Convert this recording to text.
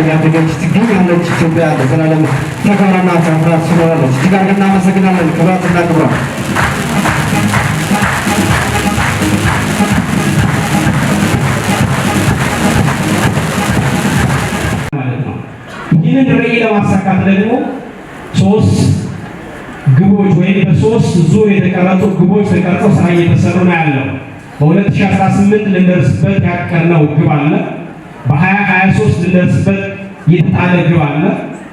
እያደገች ትገኛለች። ኢትዮጵያ ለዘላለም ተከብራና ታፍራ ትኖራለች። እጅግ አድርገን እናመሰግናለን። ክቡራትና ክቡራን። ማለት ነው። ይህንን ራዕይ ለማሳካት ደግሞ ሶስት ግቦች ወይም በሶስት ዙር የተቀረጹ ግቦች ተቀርጸው ስራ እየተሰሩ ነው ያለው። በ2018 ልንደርስበት ያቀድነው ግብ አለ። በ2023 ልንደርስበት የተጣለ ግብ አለ።